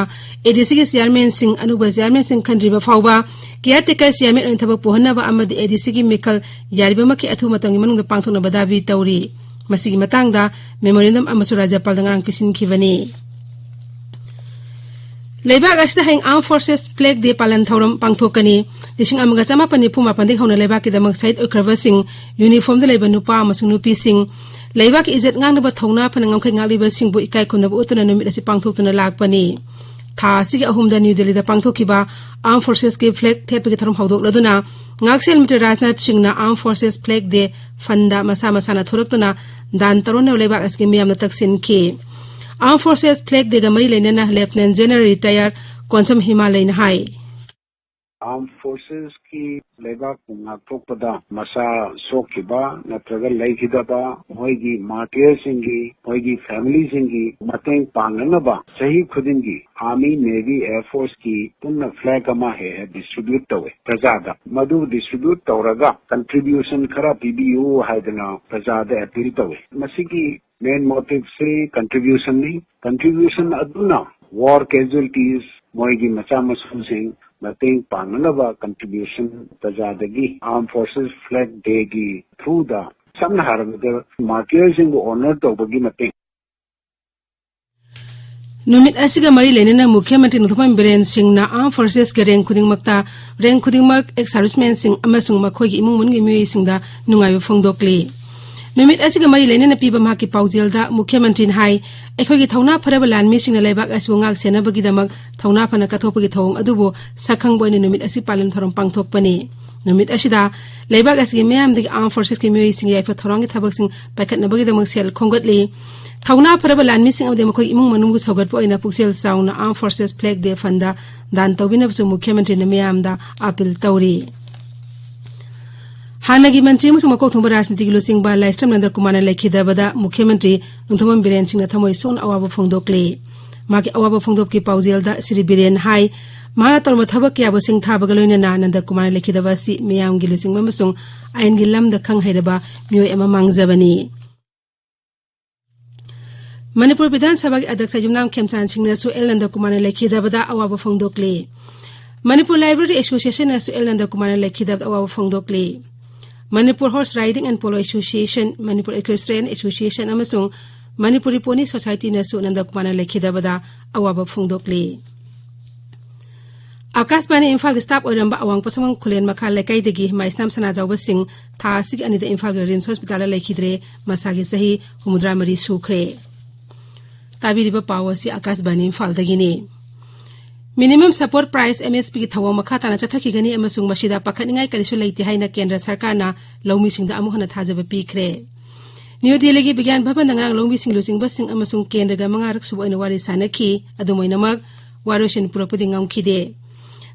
ADC ꯒꯤ chairman ꯁꯤꯡ ꯑꯅꯧꯕ chairman ꯁꯤꯡ ꯈꯟꯗ꯭ꯔꯤꯕ ꯐꯥꯎꯕ caretaker chairman ꯑꯣꯏꯅ ꯊꯕꯛ ꯄꯨꯍꯟꯅꯕ ꯑꯃꯗꯤ ADC ꯒꯤ ꯃꯤꯈꯜ ꯌꯥꯔꯤꯕꯃꯈꯩ ꯑꯊꯨꯕ ꯃꯇꯝꯒꯤ ꯃꯅꯨꯡꯗ ꯄꯥꯡꯊꯣꯛꯅꯕ ꯗꯥꯕꯤ ꯇꯧꯔꯤ꯫ ꯃꯁꯤꯒꯤ ꯃꯇꯥꯡꯗ memorandum ꯑꯃꯁꯨ ꯔꯥꯖ꯭ꯌꯄꯥꯜꯗ ꯉꯔꯥꯡ ꯄꯤꯁꯤꯟꯈꯤꯕꯅꯤ꯫ ꯂꯩꯕꯥꯛ ꯑꯁꯤꯗ ꯍꯌꯦꯡ Armed Forces Flag Day ꯄꯥꯂꯟ ꯊꯧꯔꯝ ꯄꯥꯡꯊꯣꯛꯀꯅꯤ꯫ ꯂꯤꯁꯤꯡ ꯑꯃꯒ ꯆꯃꯥꯄꯟ ꯅꯤꯐꯨ ꯃꯥꯄꯟꯗꯒꯤ ꯍꯧꯅ ꯂꯩꯕꯥꯛꯀꯤꯗꯃꯛ ꯁꯍꯤꯗ ꯑꯣꯏꯈ꯭ꯔꯕꯁꯤꯡ, uniform ꯗ ꯂꯩꯕ ꯅꯨꯄꯥ ꯑꯃꯁꯨꯡ ꯅꯨꯄꯤꯁꯤꯡ, ꯂꯩꯕꯥꯛꯀꯤ ꯏꯖꯠ ꯉꯥꯛꯅꯕ ꯊꯧꯅꯥ ꯐꯅ ꯉꯝꯈꯩ ꯉꯥꯛꯂꯤꯕꯁꯤꯡꯕꯨ ꯏꯀꯥꯏ ꯈꯨꯝꯅꯕ ꯎꯠꯇꯨꯅ ꯅꯨꯃꯤꯠ ꯑꯁꯤ ꯄꯥꯡꯊꯣꯛꯇꯨꯅ ꯂꯥꯛꯄꯅꯤ꯫ ꯊꯥ ꯑꯁꯤꯒꯤ ꯑꯍꯨꯝꯗ ꯅ꯭ꯌꯨ ꯗꯦꯜꯂꯤꯗ ꯄꯥꯡꯊꯣꯛꯈꯤꯕ Armed Forcesꯀꯤ flag ꯊꯦꯠꯄꯒꯤ ꯊꯧꯔꯝ ꯍꯧꯗꯣꯛꯂꯗꯨꯅ ꯉꯥꯛꯁꯦꯜ ꯃꯟꯇ꯭ꯔꯤ ꯔꯥꯖꯅꯥꯊ ꯁꯤꯡꯅ Armed Forces Flag Day fundꯗ ꯃꯁꯥ ꯃꯁꯥꯅ ꯊꯣꯛꯂꯛꯇꯨꯅ ꯗꯥꯟ ꯇꯧꯔꯅ ꯂꯩꯕꯥꯛ ꯑꯁꯤꯒꯤ ꯃꯤꯌꯥꯝꯅ ꯇꯛꯁꯤꯟꯈꯤ꯫ Armed Forces Flag Dayꯒ ꯃꯔꯤ ꯂꯩꯅꯅ Lieutenant General Retired ꯀꯣꯟꯁꯝ ꯍꯤꯃꯥꯂꯩꯅ ꯍꯥꯏ꯫ Armed Forcesꯀꯤ ꯂꯩꯕꯥꯛꯄꯨ ꯉꯥꯛꯊꯣꯛꯄꯗ ꯃꯁꯥ ꯁꯣꯛꯈꯤꯕ ꯅꯠꯇ꯭ꯔꯒ ꯂꯩꯈꯤꯗꯕ ꯃꯈꯣꯏꯒꯤ martyrsꯁꯤꯡꯒꯤ, ꯃꯈꯣꯏꯒꯤ familyꯁꯤꯡꯒꯤ ꯃꯇꯦꯡ ꯄꯥꯡꯅꯅꯕ ꯆꯍꯤ ꯈꯨꯗꯤꯡꯒꯤ Army, Navy, Air Forceꯀꯤ ꯄꯨꯟꯅ flag ꯑꯃ ꯍꯦꯛ ꯍꯦꯛ distribute ꯇꯧꯋꯦ ꯄ꯭ꯔꯖꯥꯗ꯫ ꯃꯗꯨ distribute ꯇꯧꯔꯒ contribution ꯈꯔ ꯄꯤꯕꯤꯌꯨ ꯍꯥꯏꯗꯅ ꯄ꯭ꯔꯖꯥꯗ appeal ꯇꯧꯋꯦ꯫ ꯃꯁꯤꯒꯤ main motiveꯁꯤ contributionꯅꯤ꯫ Contribution ꯑꯗꯨꯅ war casualties, ꯃꯣꯏꯒꯤ ꯃꯆꯥ ꯃꯁꯨꯁꯤꯡ ꯃꯇꯦꯡ ꯄꯥꯡꯅꯅꯕ contribution ꯄ꯭ꯔꯖꯥꯗꯒꯤ Armed Forces Flag Dayꯒꯤ throughꯗ, ꯁꯝꯅ ꯍꯥꯏꯔꯕꯗ martyrsꯁꯤꯡꯕꯨ honour ꯇꯧꯕꯒꯤ ꯃꯇꯦꯡ꯫ ꯅꯨꯃꯤꯠ ꯑꯁꯤꯒ ꯃꯔꯤ ꯂꯩꯅꯅ ꯃꯨꯈ꯭ꯌ ꯃꯟꯇ꯭ꯔꯤ ꯅꯣꯡꯊꯣꯝꯕꯝ ꯕꯤꯔꯦꯟ ꯁꯤꯡꯅ Armed Forcesꯀꯤ rank ꯈꯨꯗꯤꯡꯃꯛꯇ, rank ꯈꯨꯗꯤꯡꯃꯛ ex servicemenꯁꯤꯡ ꯑꯃꯁꯨꯡ ꯃꯈꯣꯏꯒꯤ ꯏꯃꯨꯡ ꯃꯅꯨꯡꯒꯤ ꯃꯤꯑꯣꯏꯁꯤꯡꯗ ꯅꯨꯡꯉꯥꯏꯕ ꯐꯣꯡꯗꯣꯛꯂꯤ꯫ ꯅꯨꯃꯤꯠ ꯑꯁꯤꯒ ꯃꯔꯤ ꯂꯩꯅꯅ ꯄꯤꯕ ꯃꯍꯥꯛꯀꯤ ꯄꯥꯎꯖꯦꯜꯗ ꯃꯨꯈ꯭ꯌ ꯃꯟꯇ꯭ꯔꯤꯅ ꯍꯥꯏ, ꯑꯩꯈꯣꯏꯒꯤ ꯊꯧꯅꯥ ꯐꯔꯕ ꯂꯥꯟꯃꯤꯁꯤꯡꯅ ꯂꯩꯕꯥꯛ ꯑꯁꯤꯕꯨ ꯉꯥꯛ ꯁꯦꯟꯅꯕꯒꯤꯗꯃꯛ ꯊꯧꯅꯥ ꯐꯅ ꯀꯠꯊꯣꯛꯄꯒꯤ ꯊꯧꯑꯣꯡ ꯑꯗꯨꯕꯨ ꯁꯛꯈꯪꯕ ꯑꯣꯏꯅ ꯅꯨꯃꯤꯠ ꯑꯁꯤ ꯄꯥꯂꯟ ꯊꯧꯔꯝ ꯄꯥꯡꯊꯣꯛꯄꯅꯤ꯫ ꯅꯨꯃꯤꯠ ꯑꯁꯤꯗ ꯂꯩꯕꯥꯛ ꯑꯁꯤꯒꯤ ꯃꯤꯌꯥꯝꯗꯒꯤ Armed Forcesꯀꯤ ꯃꯤꯑꯣꯏꯁꯤꯡꯒꯤ ꯌꯥꯏꯐ ꯊꯧꯔꯥꯡꯒꯤ ꯊꯕꯛꯁꯤꯡ ꯄꯥꯏꯈꯠꯅꯕꯒꯤꯗꯃꯛ ꯁꯦꯜ ꯈꯣꯝꯒꯠꯂꯤ꯫ ꯊꯧꯅꯥ ꯐꯔꯕ ꯂꯥꯟꯃꯤꯁꯤꯡ ꯑꯃꯗꯤ ꯃꯈꯣꯏꯒꯤ ꯏꯃꯨꯡ ꯃꯅꯨꯡꯕꯨ ꯁꯧꯒꯠꯄ ꯑꯣꯏꯅ ꯄꯨꯛꯆꯦꯜ ꯆꯥꯎꯅ Armed Forces Flag Day fundꯗ ꯗꯥꯟ ꯇꯧꯕꯤꯅꯕꯁꯨ ꯃꯨꯈ꯭ꯌ ꯃꯟꯇ꯭ꯔꯤꯅ ꯃꯤꯌꯥꯝꯗ appeal ꯇꯧꯔꯤ꯫ ꯍꯥꯟꯅꯒꯤ ꯃꯟꯇ꯭ꯔꯤ ꯑꯃꯁꯨꯡ ꯃꯀꯣꯛ ꯊꯣꯡꯕ ꯔꯥꯖꯅꯤꯇꯤꯒꯤ ꯂꯨꯆꯤꯡꯕ ꯂꯥꯏꯁ꯭ꯔꯝ ꯅꯟꯗ ꯀꯨꯃꯥꯔꯅ ꯂꯩꯈꯤꯗꯕꯗ ꯃꯨꯈ꯭ꯌ ꯃꯟꯇ꯭ꯔꯤ ꯅꯣꯡꯊꯣꯝꯕꯝ ꯕꯤꯔꯦꯟ ꯁꯤꯡꯅ ꯊꯃꯣꯏ ꯁꯣꯛꯅ ꯑꯋꯥꯕ ꯐꯣꯡꯗꯣꯛꯂꯤ꯫ ꯃꯍꯥꯛꯀꯤ ꯑꯋꯥꯕ ꯐꯣꯡꯗꯣꯛꯄꯒꯤ ꯄꯥꯎꯖꯦꯜꯗ ꯁ꯭ꯔꯤ ꯕꯤꯔꯦꯟ ꯍꯥꯏ, ꯃꯍꯥꯛꯅ ꯇꯧꯔꯝꯕ ꯊꯕꯛ ꯀꯌꯥꯕꯨ ꯁꯤꯡꯊꯥꯕꯒ ꯂꯣꯏꯅꯅ ꯅꯟꯗ ꯀꯨꯃꯥꯔꯅ ꯂꯩꯈꯤꯗꯕ ꯑꯁꯤ ꯃꯤꯌꯥꯝꯒꯤ ꯂꯨꯆꯤꯡꯕ ꯑꯃꯁꯨꯡ ꯑꯥꯏꯟꯒꯤ ꯂꯝꯗ ꯈꯪ ꯍꯩꯔꯕ ꯃꯤꯑꯣꯏ ꯑꯃ ꯃꯥꯡꯖꯕꯅꯤ꯫ ꯃꯅꯤꯄꯨꯔ ꯕꯤꯙꯥꯟ ꯁꯚꯥꯒꯤ ꯑꯗ꯭ꯌꯛꯁ ꯌꯨꯝꯅꯥꯝ ꯈꯦꯝꯆꯥꯟ ꯁꯤꯡꯅꯁꯨ ꯑꯦꯜ ꯅꯟꯗ ꯀꯨꯃꯥꯔꯅ ꯂꯩꯈꯤꯗꯕꯗ ꯑꯋꯥꯕ ꯐꯣꯡꯗꯣꯛꯂꯤ꯫ ꯃꯅꯤꯄꯨꯔ ꯂꯥꯏꯕ꯭ꯔꯦꯔꯤ ꯑꯦꯁꯣꯁꯤꯌꯦꯁꯟꯅꯁꯨ ꯑꯦꯜ ꯅꯟꯗ ꯀꯨꯃꯥꯔꯅ ꯂꯩꯈꯤꯗꯕꯗ ꯑꯋꯥꯕ ꯐꯣꯡꯗꯣꯛꯂꯤ꯫ Manipur horse riding and polo association, Manipur equestrian association ꯑꯃꯁꯨꯡ ꯃꯅꯤꯄꯨꯔꯤ ꯄꯣꯅꯤ ꯁꯣꯁꯥꯏꯇꯤꯅꯁꯨ ꯅꯟꯗ ꯀꯨꯃꯥꯔꯅ ꯂꯩꯈꯤꯗꯕꯗ ꯑꯋꯥꯕ ꯐꯣꯡꯗꯣꯛꯂꯤ꯫ ꯑꯥꯀꯥꯁꯕꯥꯅꯤ ꯏꯝꯐꯥꯜꯒꯤ staff ꯑꯣꯏꯔꯝꯕ ꯑꯋꯥꯡ ꯄꯣꯠꯁꯪꯕꯝ ꯈꯨꯂꯦꯟ ꯃꯈꯥ ꯂꯩꯀꯥꯏꯗꯒꯤ ꯃꯥꯏꯁꯅꯥꯝ ꯁꯅꯥꯖꯥꯎꯕ ꯁꯤꯡ ꯊꯥ ꯑꯁꯤꯒꯤ ꯑꯅꯤꯗ ꯏꯝꯐꯥꯜꯒꯤ ꯔꯤꯝꯁ ꯍꯣꯁꯄꯤꯇꯥꯜꯗ ꯂꯩꯈꯤꯗ꯭ꯔꯦ꯫ ꯃꯁꯥꯒꯤ ꯆꯍꯤ ꯍꯨꯝꯐꯨꯇꯔꯥ ꯃꯔꯤ ꯁꯨꯈ꯭ꯔꯦ꯫ ꯇꯥꯕꯤꯔꯤꯕ ꯄꯥꯎ ꯑꯁꯤ ꯑꯥꯀꯥꯁꯕꯥꯅꯤ ꯏꯝꯐꯥꯜꯗꯒꯤꯅꯤ꯫ Minimum Support Price, M S P, ꯒꯤ ꯊꯧꯑꯣꯡ ꯃꯈꯥ ꯇꯥꯅ ꯆꯠꯊꯈꯤꯒꯅꯤ ꯑꯃꯁꯨꯡ ꯃꯁꯤꯗ ꯄꯥꯈꯠꯅꯤꯡꯉꯥꯏ ꯀꯔꯤꯁꯨ ꯂꯩꯇꯦ ꯍꯥꯏꯅ ꯀꯦꯟꯗ꯭ꯔ ꯁꯔꯀꯥꯔꯅ ꯂꯧꯃꯤꯁꯤꯡꯗ ꯑꯃꯨꯛ ꯍꯟꯅ ꯊꯥꯖꯕ ꯄꯤꯈ꯭ꯔꯦ꯫ ꯅ꯭ꯌꯨ ꯗꯦꯜꯂꯤꯒꯤ ꯕꯤꯒ꯭ꯌꯥꯟ ꯚꯕꯟꯗ ꯉꯔꯥꯡ ꯂꯧꯃꯤꯁꯤꯡ, ꯂꯨꯆꯤꯡꯕꯁꯤꯡ ꯑꯃꯁꯨꯡ ꯀꯦꯟꯗ꯭ꯔꯒ ꯃꯉꯥꯔꯛ ꯁꯨꯕ ꯑꯣꯏꯅ ꯋꯥꯔꯤ ꯁꯥꯅꯈꯤ꯫ ꯑꯗꯨꯝ ꯑꯣꯏꯅꯃꯛ, ꯋꯥꯔꯣꯏꯁꯤꯟ ꯄꯨꯔꯛꯄꯗꯤ ꯉꯝꯈꯤꯗꯦ꯫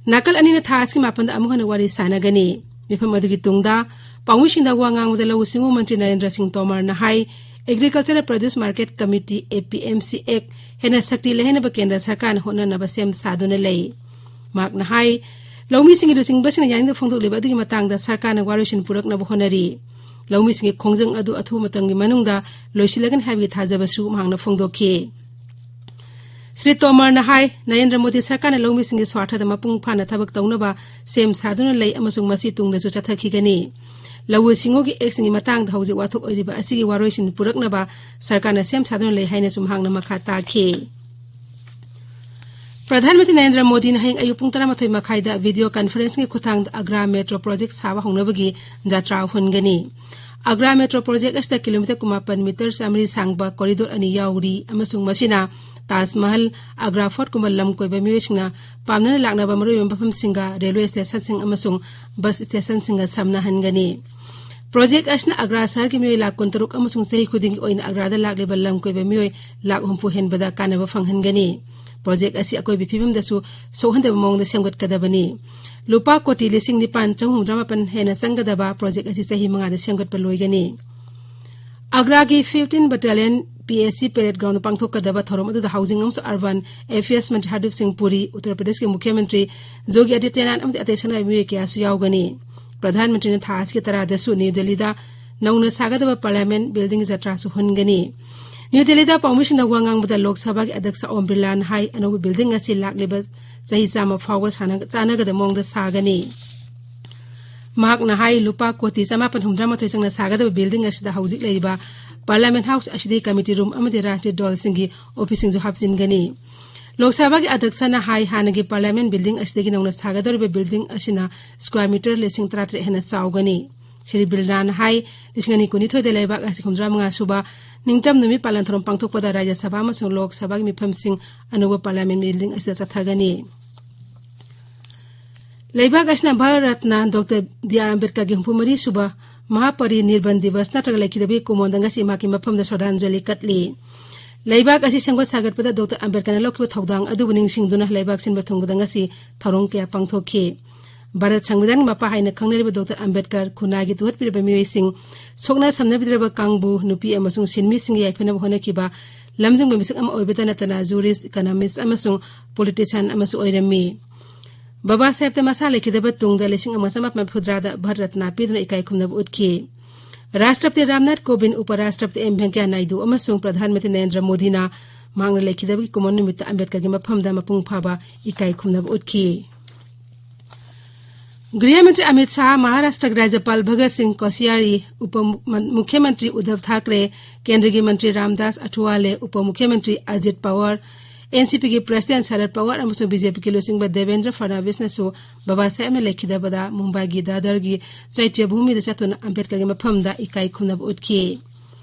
ꯅꯥꯀꯜ ꯑꯅꯤꯅ ꯊꯥ ꯑꯁꯤꯒꯤ ꯃꯥꯄꯟꯗ ꯑꯃꯨꯛ ꯍꯟꯅ ꯋꯥꯔꯤ ꯁꯥꯅꯒꯅꯤ꯫ ꯃꯤꯐꯝ ꯑꯗꯨꯒꯤ ꯇꯨꯡꯗ ꯄꯥꯎꯃꯤꯁꯤꯡꯗ ꯋꯥ ꯉꯥꯡꯕꯗ ꯂꯧꯎ ꯁꯤꯡꯎ ꯃꯟꯇ꯭ꯔꯤ ꯅꯔꯦꯟꯗ꯭ꯔ ꯁꯤꯡ ꯇꯣꯃꯔꯅ ꯍꯥꯏ, Agricultural Produce Market Committee, A P M C Act ꯍꯦꯟꯅ ꯁꯛꯇꯤ ꯂꯩꯍꯟꯅꯕ ꯀꯦꯟꯗ꯭ꯔ ꯁꯔꯀꯥꯔꯅ ꯍꯣꯠꯅꯅꯕ ꯁꯦꯝ ꯁꯥꯗꯨꯅ ꯂꯩ꯫ ꯃꯍꯥꯛꯅ ꯍꯥꯏ, ꯂꯧꯃꯤꯁꯤꯡꯒꯤ ꯂꯨꯆꯤꯡꯕꯁꯤꯡꯅ ꯌꯥꯅꯤꯡꯗꯕ ꯐꯣꯡꯗꯣꯛꯂꯤꯕ ꯑꯗꯨꯒꯤ ꯃꯇꯥꯡꯗ ꯁꯔꯀꯥꯔꯅ ꯋꯥꯔꯣꯏꯁꯤꯟ ꯄꯨꯔꯛꯅꯕ ꯍꯣꯠꯅꯔꯤ꯫ ꯂꯧꯃꯤꯁꯤꯡꯒꯤ ꯈꯣꯡꯖꯪ ꯑꯗꯨ ꯑꯊꯨꯕ ꯃꯇꯝꯒꯤ ꯃꯅꯨꯡꯗ ꯂꯣꯏꯁꯤꯜꯂꯒꯅꯤ ꯍꯥꯏꯕꯒꯤ ꯊꯥꯖꯕꯁꯨ ꯃꯍꯥꯛꯅ ꯐꯣꯡꯗꯣꯛꯈꯤ꯫ ꯁ꯭ꯔꯤ ꯇꯣꯃꯔꯅ ꯍꯥꯏ, ꯅꯔꯦꯟꯗ꯭ꯔ ꯃꯣꯗꯤ ꯁꯔꯀꯥꯔꯅ ꯂꯧꯃꯤꯁꯤꯡꯒꯤ ꯁ꯭ꯋꯥꯔꯊꯗ ꯃꯄꯨꯡ ꯐꯥꯅ ꯊꯕꯛ ꯇꯧꯅꯕ ꯁꯦꯝ ꯁꯥꯗꯨꯅ ꯂꯩ ꯑꯃꯁꯨꯡ ꯃꯁꯤ ꯇꯨꯡꯗꯁꯨ ꯆꯠꯊꯈꯤꯒꯅꯤ꯫ ꯂꯧꯎ ꯁꯤꯡꯎꯒꯤ ꯑꯦꯛꯁꯤꯡꯒꯤ ꯃꯇꯥꯡꯗ ꯍꯧꯖꯤꯛ ꯋꯥꯊꯣꯛ ꯑꯣꯏꯔꯤꯕ ꯑꯁꯤꯒꯤ ꯋꯥꯔꯣꯏꯁꯤꯟ ꯄꯨꯔꯛꯅꯕ ꯁꯔꯀꯥꯔꯅ ꯁꯦꯝ ꯁꯥꯗꯨꯅ ꯂꯩ ꯍꯥꯏꯅꯁꯨ ꯃꯍꯥꯛꯅ ꯃꯈꯥ ꯇꯥꯈꯤ꯫ ꯄ꯭ꯔꯙꯥꯟ ꯃꯟꯇ꯭ꯔꯤ ꯅꯔꯦꯟꯗ꯭ꯔ ꯃꯣꯗꯤꯅ ꯍꯌꯦꯡ ꯑꯌꯨꯛ ꯄꯨꯡ ꯇꯔꯥꯃꯥꯊꯣꯏ ꯃꯈꯥꯏꯗ video conferencingꯒꯤ ꯈꯨꯠꯊꯥꯡꯗ ꯑꯒ꯭ꯔꯥ ꯃꯦꯇ꯭ꯔꯣ ꯄ꯭ꯔꯣꯖꯦꯛ ꯁꯥꯕ ꯍꯧꯅꯕꯒꯤ ꯖꯇ꯭ꯔꯥ ꯍꯨꯟꯒꯅꯤ꯫ ꯑꯒ꯭ꯔꯥ ꯃꯦꯇ꯭ꯔꯣ ꯄ꯭ꯔꯣꯖꯦꯛ ꯑꯁꯤꯗ ꯀꯤꯂꯣꯃꯤꯇꯔ ꯀꯨꯟꯃꯥꯄꯟ ꯃꯤꯇꯔ ꯆꯥꯃꯔꯤ ꯁꯥꯡꯕ ꯀꯣꯔꯤꯗꯣꯔ ꯑꯅꯤ ꯌꯥꯎꯔꯤ ꯑꯃꯁꯨꯡ ꯃꯁꯤꯅ ꯇꯥꯖ ꯃꯍꯜ, ꯑꯒ꯭ꯔꯥ ꯐꯣꯔꯠꯀꯨꯝꯕ ꯂꯝ ꯀꯣꯏꯕ ꯃꯤꯑꯣꯏꯁꯤꯡꯅ ꯄꯥꯝꯅꯅ ꯂꯥꯛꯅꯕ ꯃꯔꯨꯑꯣꯏꯕ ꯃꯐꯝꯁꯤꯡꯒ ꯔꯦꯜꯋꯦ ꯁ꯭ꯇꯦꯁꯟꯁꯤꯡ ꯑꯃꯁꯨꯡ ꯕꯁ ꯁ꯭ꯇꯦꯁꯟꯁꯤꯡꯒ ꯁꯝꯅꯍꯟꯒꯅꯤ꯫ ꯄ꯭ꯔꯣꯖꯦꯛ ꯑꯁꯤꯅ ꯑꯒ꯭ꯔꯥ ꯁꯍꯔꯒꯤ ꯃꯤꯑꯣꯏ ꯂꯥꯈ ꯀꯨꯟꯇꯔꯨꯛ ꯑꯃꯁꯨꯡ ꯆꯍꯤ ꯈꯨꯗꯤꯡꯒꯤ ꯑꯣꯏꯅ ꯑꯒ꯭ꯔꯥꯗ ꯂꯥꯛꯂꯤꯕ ꯂꯝ ꯀꯣꯏꯕ ꯃꯤꯑꯣꯏ ꯂꯥꯈ ꯍꯨꯝꯐꯨ ꯍꯦꯟꯕꯗ ꯀꯥꯟꯅꯕ ꯐꯪꯍꯟꯒꯅꯤ꯫ ꯄ꯭ꯔꯣꯖꯦꯛ ꯑꯁꯤ ꯑꯀꯣꯏꯕꯒꯤ ꯐꯤꯕꯝꯗꯁꯨ ꯁꯣꯛꯍꯟꯗꯕ ꯃꯑꯣꯡꯗ ꯁꯦꯝꯒꯠꯀꯗꯕꯅꯤ꯫ ꯂꯨꯄꯥ ꯀꯣꯇꯤ ꯂꯤꯁꯤꯡ ꯅꯤꯄꯥꯟ ꯆꯍꯨꯝ ꯍꯨꯝꯐꯨꯇꯔꯥꯃꯥꯄꯟ ꯍꯦꯟꯅ ꯆꯪꯒꯗꯕ ꯄ꯭ꯔꯣꯖꯦꯛ ꯑꯁꯤ ꯆꯍꯤ ꯃꯉꯥꯗ ꯁꯦꯝꯒꯠꯄ ꯂꯣꯏꯒꯅꯤ꯫ ꯑꯒ꯭ꯔꯥꯒꯤ fifteen Battalion P S C parade ground ꯄꯥꯡꯊꯣꯛꯀꯗꯕ ꯊꯧꯔꯝ ꯑꯗꯨꯗ housing ꯑꯃꯁꯨꯡ urban affairs ꯃꯟꯇ꯭ꯔꯤ ꯍꯔꯗꯤꯞ ꯁꯤꯡ ꯄꯨꯔꯤ, ꯎꯠꯇꯔ ꯄ꯭ꯔꯗꯦꯁꯀꯤ ꯃꯨꯈ꯭ꯌ ꯃꯟꯇ꯭ꯔꯤ ꯌꯣꯒꯤ ꯑꯗꯤꯇ꯭ꯌꯅꯥꯊ ꯑꯃꯗꯤ ꯑꯇꯩ ꯁꯅꯥꯏ ꯃꯤꯑꯣꯏ ꯀꯌꯥꯁꯨ ꯌꯥꯎꯒꯅꯤ꯫ ꯄ꯭ꯔꯙꯥꯟ ꯃꯟꯇ꯭ꯔꯤꯅ ꯊꯥ ꯑꯁꯤꯒꯤ ꯇꯔꯥꯗꯁꯨ ꯅ꯭ꯌꯨ ꯗꯦꯜꯂꯤꯗ ꯅꯧꯅ ꯁꯥꯒꯗꯕ ꯄꯥꯔꯂꯤꯌꯥꯃꯦꯟ ꯕꯤꯜꯗꯤꯡꯒꯤ ꯖꯇ꯭ꯔꯥꯁꯨ ꯍꯨꯟꯒꯅꯤ꯫ ꯅ꯭ꯌꯨ ꯗꯦꯜꯂꯤꯗ ꯄꯥꯎꯃꯤꯁꯤꯡꯅ ꯋꯥ ꯉꯥꯡꯕꯗ ꯂꯣꯛ ꯁꯚꯥꯒꯤ ꯑꯗ꯭ꯌꯛꯁ ꯑꯣꯝ ꯕꯤꯔꯂꯥꯅ ꯍꯥꯏ, ꯑꯅꯧꯕ ꯕꯤꯜꯗꯤꯡ ꯑꯁꯤ ꯂꯥꯛꯂꯤꯕ ꯆꯍꯤ ꯆꯥꯝꯃ ꯐꯥꯎꯕ ꯁꯥꯟꯅ-, ꯆꯥꯟꯅꯒꯗꯕ ꯃꯑꯣꯡꯗ ꯁꯥꯒꯅꯤ꯫ ꯃꯍꯥꯛꯅ ꯍꯥꯏ, ꯂꯨꯄꯥ ꯀꯣꯇꯤ ꯆꯃꯥꯄꯟ ꯍꯨꯝꯐꯨꯇꯔꯥꯃꯥꯊꯣꯏ ꯆꯪꯅ ꯁꯥꯒꯗꯕ ꯕꯤꯜꯗꯤꯡ ꯑꯁꯤꯗ ꯍꯧꯖꯤꯛ ꯂꯩꯔꯤꯕ ꯄꯥꯔꯂꯤꯌꯥꯃꯦꯟ ꯍꯥꯎꯁ ꯑꯁꯤꯗꯒꯤ ꯀꯃꯤꯇꯤ ꯔꯨꯝ ꯑꯃꯗꯤ ꯔꯥꯖꯅꯤꯇꯤ ꯗꯜꯁꯤꯡꯒꯤ ꯑꯣꯐꯤꯁꯁꯤꯡꯁꯨ ꯍꯥꯞꯆꯤꯟꯒꯅꯤ꯫ ꯂꯣꯛ ꯁꯚꯥꯒꯤ ꯑꯗ꯭ꯌꯛꯁꯅ ꯍꯥꯏ, ꯍꯥꯟꯅꯒꯤ ꯄꯥꯔꯂꯤꯌꯥꯃꯦꯟ ꯕꯤꯜꯗꯤꯡ ꯑꯁꯤꯗꯒꯤ ꯅꯧꯅ ꯁꯥꯒꯗꯧꯔꯤꯕ ꯕꯤꯜꯗꯤꯡ ꯑꯁꯤꯅ ꯁ꯭ꯀ꯭ꯋꯥꯔ ꯃꯤꯇꯔ ꯂꯤꯁꯤꯡ ꯇꯔꯥꯇꯔꯦꯠ ꯍꯦꯟꯅ ꯆꯥꯎꯒꯅꯤ꯫ ꯁ꯭ꯔꯤ ꯕꯤꯔꯂꯥꯅ ꯍꯥꯏ, ꯂꯤꯁꯤꯡ ꯑꯅꯤ ꯀꯨꯟꯅꯤꯊꯣꯏꯗ ꯂꯩꯕꯥꯛ ꯑꯁꯤ ꯍꯨꯝꯐꯨꯇꯔꯥꯃꯉꯥ ꯁꯨꯕ ꯅꯤꯡꯇꯝ ꯅꯨꯃꯤꯠ ꯄꯥꯂꯟ ꯊꯧꯔꯝ ꯄꯥꯡꯊꯣꯛꯄꯗ ꯔꯥꯖ꯭ꯌ ꯁꯚꯥ ꯑꯃꯁꯨꯡ ꯂꯣꯛ ꯁꯚꯥꯒꯤ ꯃꯤꯐꯝꯁꯤꯡ ꯑꯅꯧꯕ ꯄꯥꯔꯂꯤꯌꯥꯃꯦꯟ ꯕꯤꯜꯗꯤꯡ ꯑꯁꯤꯗ ꯆꯠꯊꯒꯅꯤ꯫ ꯂꯩꯕꯥꯛ ꯑꯁꯤꯅ Bharat Ratna doctor D R ꯑꯝꯕꯦꯗꯀꯔꯒꯤ ꯍꯨꯝꯐꯨ ꯃꯔꯤ ꯁꯨꯕ ꯃꯍꯥꯄꯔꯤꯅꯤꯔꯕꯟ ꯗꯤꯕꯁ ꯅꯠꯇ꯭ꯔꯒ ꯂꯩꯈꯤꯗꯕꯒꯤ ꯀꯨꯝꯑꯣꯟꯗ ꯉꯁꯤ ꯃꯍꯥꯛꯀꯤ ꯃꯐꯝꯗ ꯁ꯭ꯔꯗꯥꯟꯖꯂꯤ ꯀꯠꯂꯤ꯫ ꯂꯩꯕꯥꯛ ꯑꯁꯤ ꯁꯦꯝꯒꯠ ꯁꯥꯒꯠꯄꯗ ꯗꯣꯛꯇꯔ ꯑꯝꯕꯦꯗꯀꯔꯅ ꯂꯧꯈꯤꯕ ꯊꯧꯗꯥꯡ ꯑꯗꯨꯕꯨ ꯅꯤꯡꯁꯤꯡꯗꯨꯅ ꯂꯩꯕꯥꯛ ꯁꯤꯟꯕ ꯊꯨꯡꯕꯗ ꯉꯁꯤ ꯊꯧꯔꯝ ꯀꯌꯥ ꯄꯥꯡꯊꯣꯛꯈꯤ꯫ ꯚꯥꯔꯠ ꯁꯪꯕꯤꯙꯥꯟꯒꯤ ꯃꯄꯥ ꯍꯥꯏꯅ ꯈꯪꯅꯔꯤꯕ ꯗꯣꯛꯇꯔ ꯑꯝꯕꯦꯗꯀꯔ, ꯈꯨꯟꯅꯥꯏꯒꯤ ꯇꯨꯍꯠꯄꯤꯔꯕ ꯃꯤꯑꯣꯏꯁꯤꯡ, ꯁꯣꯛꯅ ꯁꯝꯅꯕꯤꯗ꯭ꯔꯕ ꯀꯥꯡꯕꯨ, ꯅꯨꯄꯤ ꯑꯃꯁꯨꯡ ꯁꯤꯟꯃꯤꯁꯤꯡꯒꯤ ꯌꯥꯏꯐꯅꯕ ꯍꯣꯠꯅꯈꯤꯕ ꯂꯝꯖꯤꯡꯕ ꯃꯤꯁꯛ ꯑꯃ ꯑꯣꯏꯕꯇ ꯅꯠꯇꯅ jurist, economist ꯑꯃꯁꯨꯡ politician ꯑꯃꯁꯨ ꯑꯣꯏꯔꯝꯃꯤ꯫ ꯕꯕꯥ ꯁꯥꯍꯦꯕꯇ ꯃꯁꯥ ꯂꯩꯈꯤꯗꯕ ꯇꯨꯡꯗ ꯂꯤꯁꯤꯡ ꯑꯃ ꯆꯃꯥꯄꯟ ꯃꯔꯤꯐꯨꯇꯔꯥꯗ ꯚꯥꯔꯠ ꯔꯠꯅ ꯄꯤꯗꯨꯅ ꯏꯀꯥꯏ ꯈꯨꯝꯅꯕ ꯎꯠꯈꯤ꯫ ꯔꯥꯁꯇ꯭ꯔꯄꯇꯤ ꯔꯥꯝꯅꯥꯊ ꯀꯣꯕꯤꯟꯗ, ꯎꯄ ꯔꯥꯁꯇ꯭ꯔꯄꯇꯤ ꯑꯦꯝ ꯚꯦꯡꯀꯌꯥ ꯅꯥꯏꯗꯨ ꯑꯃꯁꯨꯡ ꯄ꯭ꯔꯙꯥꯟ ꯃꯟꯇ꯭ꯔꯤ ꯅꯔꯦꯟꯗ꯭ꯔ ꯃꯣꯗꯤꯅ ꯃꯍꯥꯛꯅ ꯂꯩꯈꯤꯗꯕꯒꯤ ꯀꯨꯝꯑꯣꯟ ꯅꯨꯃꯤꯠꯇ ꯑꯝꯕꯦꯗꯀꯔꯒꯤ ꯃꯐꯝꯗ ꯃꯄꯨꯡ ꯐꯥꯕ ꯏꯀꯥꯏ ꯈꯨꯝꯅꯕ ꯎꯠꯈꯤ꯫ ꯒ꯭ꯔꯤꯍ ꯃꯟꯇ꯭ꯔꯤ ꯑꯃꯤꯠ ꯁꯥꯍ, ꯃꯍꯥꯔꯥꯁꯇ꯭ꯔꯒꯤ ꯔꯥꯖ꯭ꯌꯄꯥꯜ ꯚꯒꯠ ꯁꯤꯡ ꯀꯣꯁꯤꯌꯥꯔꯤ, ꯎꯄ ꯃꯨ-, ꯃꯟ-, ꯃꯨꯈ꯭ꯌ ꯃꯟꯇ꯭ꯔꯤ ꯎꯗꯙꯕ ꯊꯥꯀ꯭ꯔꯦ, ꯀꯦꯟꯗ꯭ꯔꯒꯤ ꯃꯟꯇ꯭ꯔꯤ ꯔꯥꯝꯗꯥꯁ ꯑꯊꯨꯋꯥꯂꯦ, ꯎꯄ ꯃꯨꯈ꯭ꯌ ꯃꯟꯇ꯭ꯔꯤ ꯑꯖꯤꯠ ꯄꯋꯥꯔ, ꯑꯦꯟꯁꯤꯄꯤꯒꯤ ꯄ꯭ꯔꯁꯤꯗꯦꯟꯠ ꯁꯔꯗ ꯄꯋꯥꯔ ꯑꯃꯁꯨꯡ ꯕꯤꯖꯦꯄꯤꯒꯤ ꯂꯨꯆꯤꯡꯕ ꯗꯦꯕꯦꯟꯗ꯭ꯔ ꯐꯗꯅꯕꯤꯁꯅꯁꯨ ꯕꯕꯥ ꯁꯥꯍꯦꯕꯅ ꯂꯩꯈꯤꯗꯕꯗ ꯃꯨꯝꯕꯥꯏꯒꯤ ꯗꯥꯗꯔꯒꯤ ꯆꯩꯇ꯭ꯌꯚꯨꯃꯤꯗ ꯆꯠꯇꯨꯅ ꯑꯝꯕꯦꯗꯀꯔꯒꯤ ꯃꯐꯝꯗ ꯏꯀꯥꯏ ꯈꯨꯝꯅꯕ ꯎꯠꯈꯤ꯫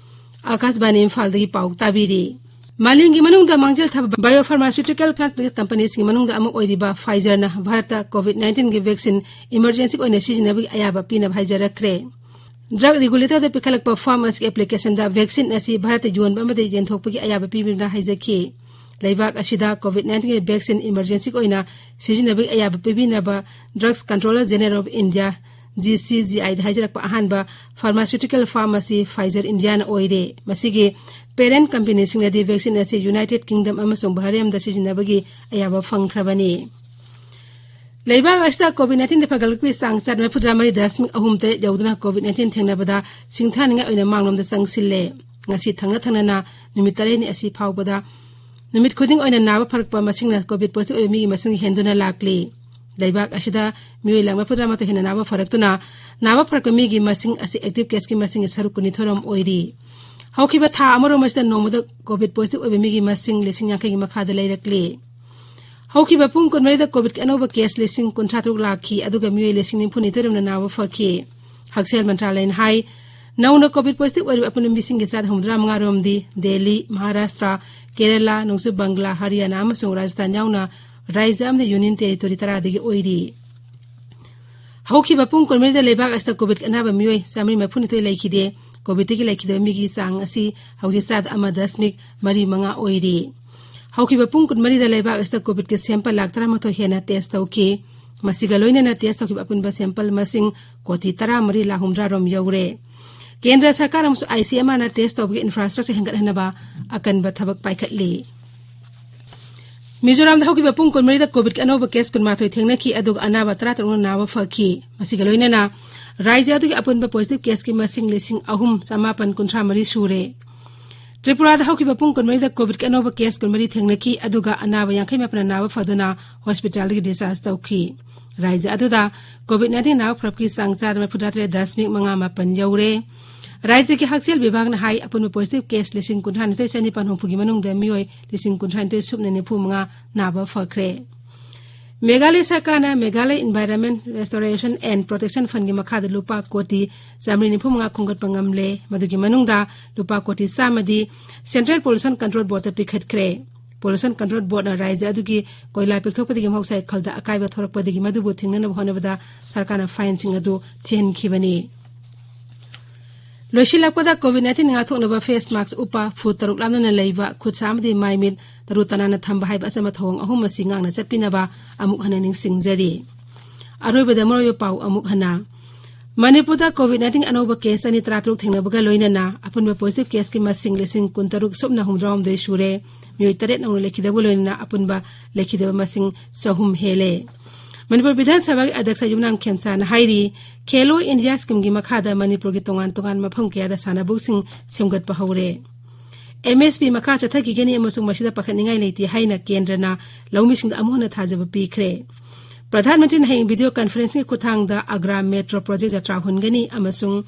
ꯑꯥꯀꯥꯁꯕꯥꯅꯤ ꯏꯝꯐꯥꯜꯗꯒꯤ ꯄꯥꯎ ꯇꯥꯕꯤꯔꯤ꯫ ꯃꯥꯂꯦꯝꯒꯤ ꯃꯅꯨꯡꯗ ꯃꯥꯡꯖꯤꯜ ꯊꯥꯕ biopharmaceutical companiesꯀꯤ ꯃꯅꯨꯡꯗ ꯑꯃ ꯑꯣꯏꯔꯤꯕ Pfizerꯅ ꯚꯥꯔꯠꯇ COVID nineteenꯒꯤ vaccine emergency ꯑꯣꯏꯅ ꯁꯤꯖꯤꯟꯅꯕꯒꯤ ꯑꯌꯥꯕ ꯄꯤꯅꯕ ꯍꯥꯏꯖꯔꯛꯈ꯭ꯔꯦ꯫ Drug regulatorꯗ ꯄꯤꯈꯠꯂꯛꯄ form ꯑꯁꯤꯒꯤ applicationꯗ vaccine ꯑꯁꯤ ꯚꯥꯔꯠꯇ ꯌꯣꯟꯕ ꯑꯃꯗꯤ ꯌꯦꯟꯊꯣꯛꯄꯒꯤ ꯑꯌꯥꯕ ꯄꯤꯕꯤꯅꯕ ꯍꯥꯏꯖꯈꯤ꯫ ꯂꯩꯕꯥꯛ ꯑꯁꯤꯗ COVID nineteenꯒꯤ vaccine emergency ꯑꯣꯏꯅ ꯁꯤꯖꯤꯟꯅꯕꯒꯤ ꯑꯌꯥꯕ ꯄꯤꯕꯤꯅꯕ Drugs Controller General of India, GCGIꯗ ꯍꯥꯏꯖꯔꯛꯄ ꯑꯍꯥꯟꯕ pharmaceutical firm ꯑꯁꯤ Pfizer Indiaꯅ ꯑꯣꯏꯔꯦ꯫ ꯃꯁꯤꯒꯤ parent companyꯁꯤꯡꯅꯗꯤ vaccine ꯑꯁꯤ United Kingdom ꯑꯃꯁꯨꯡ ꯕꯍꯔꯦꯟꯗ ꯁꯤꯖꯤꯟꯅꯕꯒꯤ ꯑꯌꯥꯕ ꯐꯪꯈ꯭ꯔꯕꯅꯤ꯫ ꯂꯩꯕꯥꯛ ꯑꯁꯤꯗ COVID nineteenꯗ ꯐꯒꯠꯂꯛꯄꯒꯤ ꯆꯥꯡ ꯆꯥꯗ ꯃꯔꯤꯐꯨꯇꯔꯥ ꯃꯔꯤ ꯗꯁꯃꯤꯛ ꯑꯍꯨꯝ ꯇꯔꯦꯠ ꯌꯧꯗꯨꯅ COVID nineteen ꯊꯦꯡꯅꯕꯗ ꯁꯤꯡꯊꯥꯅꯤꯡꯉꯥꯏ ꯑꯣꯏꯅ ꯃꯥꯡꯂꯣꯝꯗ ꯆꯪꯁꯤꯜꯂꯦ꯫ ꯉꯁꯤ ꯊꯪꯅ ꯊꯪꯅꯅ ꯅꯨꯃꯤꯠ ꯇꯔꯦꯠꯅꯤ ꯑꯁꯤ ꯐꯥꯎꯕꯗ ꯅꯨꯃꯤꯠ ꯈꯨꯗꯤꯡ ꯑꯣꯏꯅ ꯅꯥꯕ ꯐꯔꯛꯄ ꯃꯁꯤꯡꯅ COVID positive ꯑꯣꯏꯕ ꯃꯤꯒꯤ ꯃꯁꯤꯡ ꯍꯦꯟꯗꯨꯅ ꯂꯥꯛꯂꯤ꯫ ꯂꯩꯕꯥꯛ ꯑꯁꯤꯗ ꯃꯤꯑꯣꯏ ꯂꯥꯈ ꯃꯔꯤꯐꯨꯇꯔꯥ ꯃꯥꯊꯣꯏ ꯍꯦꯟꯅ ꯅꯥꯕ ꯐꯔꯛꯇꯨꯅ ꯅꯥꯕ ꯐꯔꯛꯄ ꯃꯤꯒꯤ ꯃꯁꯤꯡ ꯑꯁꯤ active caseꯀꯤ ꯃꯁꯤꯡꯒꯤ ꯁꯔꯨꯛ ꯀꯨꯟꯅꯤꯊꯣꯏꯔꯣꯝ ꯑꯣꯏꯔꯤ꯫ ꯍꯧꯈꯤꯕ ꯊꯥ ꯑꯃꯔꯣꯝ ꯑꯁꯤꯗ ꯅꯣꯡꯃꯗ COVID positive ꯑꯣꯏꯕ ꯃꯤꯒꯤ ꯃꯁꯤꯡ ꯂꯤꯁꯤꯡ ꯌꯥꯡꯈꯩꯒꯤ ꯃꯈꯥꯗ ꯂꯩꯔꯛꯂꯤ꯫ ꯍꯧꯈꯤꯕ ꯄꯨꯡ ꯀꯨꯟꯃꯔꯤꯗ COVIDꯀꯤ ꯑꯅꯧꯕ case ꯂꯤꯁꯤꯡ ꯀꯨꯟꯊ꯭ꯔꯥ ꯇꯔꯨꯛ ꯂꯥꯛꯈꯤ, ꯑꯗꯨꯒ ꯃꯤꯑꯣꯏ ꯂꯤꯁꯤꯡ ꯅꯤꯐꯨ ꯅꯤꯊꯣꯏꯔꯣꯝꯅ ꯅꯥꯕ ꯐꯈꯤ꯫ ꯍꯛꯁꯦꯜ ꯃꯟꯇ꯭ꯔꯥꯂꯌꯅ ꯍꯥꯏ, ꯅꯧꯅ COVID positive ꯑꯣꯏꯔꯤꯕ ꯑꯄꯨꯟꯕ ꯃꯤꯁꯤꯡꯒꯤ ꯆꯥꯗ ꯍꯨꯝꯐꯨꯇꯔꯥ ꯃꯉꯥ ꯔꯣꯝꯗꯤ ꯗꯦꯜꯂꯤ, ꯃꯍꯥꯔꯥꯁꯇ꯭ꯔ, ꯀꯦꯔꯂꯥ, ꯅꯣꯡꯆꯨꯞ ꯕꯪꯒ꯭ꯂꯥ, ꯍꯔꯤꯌꯥꯅꯥ ꯑꯃꯁꯨꯡ ꯔꯥꯖꯁꯊꯥꯟ ꯌꯥꯎꯅ ꯔꯥꯖ꯭ꯌ ꯑꯃꯗꯤ ꯌꯨꯅꯤꯌꯟ ꯇꯦꯔꯤꯇꯣꯔꯤ ꯇꯔꯥꯗꯒꯤ ꯑꯣꯏꯔꯤ꯫ ꯍꯧꯈꯤꯕ ꯄꯨꯡ ꯀꯨꯟꯃꯔꯤꯗ ꯂꯩꯕꯥꯛ ꯑꯁꯤꯗ COVID ꯑꯅꯥꯕ ꯃꯤꯑꯣꯏ ꯆꯥꯃꯔꯤ ꯃꯔꯤꯐꯨꯅꯤꯊꯣꯏ ꯂꯩꯈꯤꯗꯦ꯫ COVID ꯇꯒꯤ ꯂꯩꯈꯤꯗꯕ ꯃꯤꯒꯤ ꯆꯥꯡ ꯑꯁꯤ ꯍꯧꯖꯤꯛ ꯆꯥꯗ ꯑꯃ ꯗꯁꯃꯤꯛ ꯃꯔꯤ ꯃꯉꯥ ꯑꯣꯏꯔꯤ꯫ ꯍꯧꯈꯤꯕ ꯄꯨꯡ ꯀꯨꯟꯃꯔꯤꯗ ꯂꯩꯕꯥꯛ ꯑꯁꯤꯗ COVID ꯀꯤ sample ꯂꯥꯈ ꯇꯔꯥꯃꯥꯊꯣꯏ ꯍꯦꯟꯅ test ꯇꯧꯈꯤ꯫ ꯃꯁꯤꯒ ꯂꯣꯏꯅꯅ test ꯇꯧꯈꯤꯕ ꯑꯄꯨꯟꯕ sample ꯃꯁꯤꯡ ꯀꯣꯇꯤ ꯇꯔꯥꯃꯔꯤ ꯂꯥꯈ ꯍꯨꯝꯐꯨꯇꯔꯥ ꯔꯣꯝ ꯌꯧꯔꯦ꯫ ꯀꯦꯟꯗ꯭ꯔ ꯁꯔꯀꯥꯔ ꯑꯃꯁꯨꯡ ICMR ꯅ test ꯇꯧꯕꯒꯤ infrastructure ꯍꯦꯟꯒꯠꯍꯟꯅꯕ ꯑꯀꯟꯕ ꯊꯕꯛ ꯄꯥꯏꯈꯠꯂꯤ꯫ ꯃꯤꯖꯣꯔꯥꯝꯗ ꯍꯧꯈꯤꯕ ꯄꯨꯡ ꯀꯨꯟꯃꯔꯤꯗ COVID ꯀꯤ ꯑꯅꯧꯕ case ꯀꯨꯟꯃꯥꯊꯣꯏ ꯊꯦꯡꯅꯈꯤ, ꯑꯗꯨꯒ ꯑꯅꯥꯕ ꯇꯔꯥꯇꯔꯨꯛꯅ ꯅꯥꯕ ꯐꯈꯤ꯫ ꯃꯁꯤꯒ ꯂꯣꯏꯅꯅ ꯔꯥꯖ꯭ꯌ ꯑꯗꯨꯒꯤ ꯑꯄꯨꯟꯕ positive case ꯀꯤ ꯃꯁꯤꯡ ꯂꯤꯁꯤꯡ ꯑꯍꯨꯝ ꯆꯃꯥꯄꯟ ꯀꯨꯟꯊ꯭ꯔꯥ ꯃꯔꯤ ꯁꯨꯔꯦ꯫ ꯇ꯭ꯔꯤꯄꯨꯔꯥꯗ ꯍꯧꯈꯤꯕ ꯄꯨꯡ ꯀꯨꯟꯃꯔꯤꯗ COVID ꯀꯤ ꯑꯅꯧꯕ case ꯀꯨꯟꯃꯔꯤ ꯊꯦꯡꯅꯈꯤ, ꯑꯗꯨꯒ ꯑꯅꯥꯕ ꯌꯥꯡꯈꯩ ꯃꯥꯄꯟꯅ ꯅꯥꯕ ꯐꯗꯨꯅ hospital ꯗꯒꯤ discharge ꯇꯧꯈꯤ꯫ ꯔꯥꯖ꯭ꯌ ꯑꯗꯨꯗ COVID nineteen ꯅꯥꯕ ꯐꯔꯛꯀꯤ ꯆꯥꯡ ꯆꯥꯗ ꯃꯔꯤꯐꯨꯇꯔꯥꯇꯔꯦꯠ ꯗꯁꯃꯤꯛ ꯃꯉꯥ ꯃꯥꯄꯟ ꯌꯧꯔꯦ꯫ ꯔꯥꯖ꯭ꯌꯒꯤ ꯍꯛꯁꯦꯜ ꯕꯤꯚꯥꯒꯅ ꯍꯥꯏ, ꯑꯄꯨꯟꯕ positive case ꯂꯤꯁꯤꯡ ꯀꯨꯟꯊ꯭ꯔꯥꯅꯤꯊꯣꯏ ꯆꯅꯤꯄꯥꯟ ꯍꯨꯝꯐꯨꯒꯤ ꯃꯅꯨꯡꯗ ꯃꯤꯑꯣꯏ ꯂꯤꯁꯤꯡ ꯀꯨꯟꯊ꯭ꯔꯥꯅꯤꯊꯣꯏ ꯁꯨꯞꯅ ꯅꯤꯐꯨ ꯃꯉꯥ ꯅꯥꯕ ꯐꯈ꯭ꯔꯦ꯫ ꯃꯦꯘꯥꯂꯌ ꯁꯔꯀꯥꯔꯅ Meghalaya Environment Restoration and Protection Fund ꯒꯤ ꯃꯈꯥꯗ ꯂꯨꯄꯥ ꯀꯣꯇꯤ ꯆꯥꯃꯔꯤ ꯅꯤꯐꯨ ꯃꯉꯥ ꯈꯣꯝꯒꯠꯄ ꯉꯝꯂꯦ꯫ ꯃꯗꯨꯒꯤ ꯃꯅꯨꯡꯗ ꯂꯨꯄꯥ ꯀꯣꯇꯤ ꯆꯥꯝꯃꯗꯤ Central Pollution Control Board ꯇ ꯄꯤꯈꯠꯈ꯭ꯔꯦ꯫ Pollution Control Board ꯅ ꯔꯥꯖ꯭ꯌ ꯑꯗꯨꯒꯤ ꯀꯣꯏꯂꯥ ꯄꯦꯛꯊꯣꯛꯄꯗꯒꯤ ꯃꯍꯧꯁꯥꯒꯤ ꯈꯜꯗ ꯑꯀꯥꯏꯕ ꯊꯣꯔꯛꯄꯗꯒꯤ ꯃꯗꯨꯕꯨ ꯊꯤꯡꯅꯅꯕ ꯍꯣꯠꯅꯕꯗ ꯁꯔꯀꯥꯔꯅ fine ꯁꯤꯡ ꯑꯗꯨ ꯊꯤꯍꯟꯈꯤꯕꯅꯤ꯫ ꯂꯣꯏꯁꯤꯜꯂꯛꯄꯗ, COVID nineteen ꯉꯥꯛꯊꯣꯛꯅꯕ face mask ꯎꯞꯄ, ꯐꯨꯠ ꯇꯔꯨꯛ ꯂꯥꯞꯅꯅ ꯂꯩꯕ, ꯈꯨꯠ ꯁꯥ ꯑꯃꯗꯤ ꯃꯥꯏ ꯃꯤꯠ ꯇꯔꯨ ꯇꯅꯥꯟꯅ ꯊꯝꯕ ꯍꯥꯏꯕ ꯑꯆꯝꯕ ꯊꯧꯑꯣꯡ ꯑꯍꯨꯝ ꯑꯁꯤ ꯉꯥꯛꯅ ꯆꯠꯄꯤꯅꯕ ꯑꯃꯨꯛ ꯍꯟꯅ ꯅꯤꯡꯁꯤꯡꯖꯔꯤ꯫ ꯑꯔꯣꯏꯕꯗ ꯃꯔꯨꯑꯣꯏꯕ ꯄꯥꯎ ꯑꯃꯨꯛ ꯍꯟꯅ꯫ ꯃꯅꯤꯄꯨꯔꯗ COVID nineteen ꯑꯅꯧꯕ case ꯆꯅꯤ ꯇꯔꯥꯇꯔꯨꯛ ꯊꯦꯡꯅꯕꯒ ꯂꯣꯏꯅꯅ ꯑꯄꯨꯟꯕ positive case ꯀꯤ ꯃꯁꯤꯡ ꯂꯤꯁꯤꯡ ꯀꯨꯟꯇꯔꯨꯛ ꯁꯨꯞꯅ ꯍꯨꯝꯐꯨꯇꯔꯥꯍꯨꯝꯗꯣꯏ ꯁꯨꯔꯦ꯫ ꯃꯤꯑꯣꯏ ꯇꯔꯦꯠ ꯅꯧꯅ ꯂꯩꯈꯤꯗꯕꯒ ꯂꯣꯏꯅꯅ ꯑꯄꯨꯟꯕ ꯂꯩꯈꯤꯗꯕ ꯃꯁꯤꯡ ꯆꯍꯨꯝ ꯍꯦꯜꯂꯦ꯫ ꯃꯅꯤꯄꯨꯔ ꯕꯤꯙꯥꯟ ꯁꯚꯥꯒꯤ ꯑꯗ꯭ꯌꯛꯁ ꯌꯨꯝꯅꯥꯝ ꯈꯦꯝꯆꯥꯅ ꯍꯥꯏꯔꯤ, ꯈꯦꯂꯣ ꯏꯟꯗꯤꯌꯥ scheme ꯒꯤ ꯃꯈꯥꯗ ꯃꯅꯤꯄꯨꯔꯒꯤ ꯇꯣꯉꯥꯟ ꯇꯣꯉꯥꯟꯕ ꯃꯐꯝ ꯀꯌꯥꯗ ꯁꯥꯟꯅꯕꯨꯡꯁꯤꯡ ꯁꯦꯝꯒꯠꯄ ꯍꯧꯔꯦ꯫ MSP ꯃꯈꯥ ꯆꯠꯊꯈꯤꯒꯅꯤ ꯑꯃꯁꯨꯡ ꯃꯁꯤꯗ ꯄꯥꯈꯠꯅꯤꯡꯉꯥꯏ ꯂꯩꯇꯦ ꯍꯥꯏꯅ ꯀꯦꯟꯗ꯭ꯔꯅ ꯂꯧꯃꯤꯁꯤꯡꯗ ꯑꯃꯨꯛ ꯍꯟꯅ ꯊꯥꯖꯕ ꯄꯤꯈ꯭ꯔꯦ꯫ ꯄ꯭ꯔꯙꯥꯟ ꯃꯟꯇ꯭ꯔꯤꯅ ꯍꯌꯦꯡ video conference ꯀꯤ ꯈꯨꯠꯊꯥꯡꯗ ꯑꯒ꯭ꯔꯥ ꯃꯦꯇ꯭ꯔꯣ ꯄ꯭ꯔꯣꯖꯦꯛ ꯖꯇ꯭ꯔꯥ ꯍꯨꯟꯒꯅꯤ ꯑꯃꯁꯨꯡ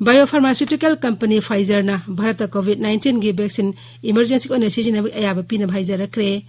biopharmaceutical company Pfizer ꯅ ꯚꯥꯔꯠꯇ COVID nineteen ꯒꯤ vaccine emergency ꯑꯣꯏꯅ ꯁꯤꯖꯤꯟꯅꯕꯒꯤ ꯑꯌꯥꯕ ꯄꯤꯅꯕ ꯍꯥꯏꯖꯔꯛꯈ꯭ꯔꯦ꯫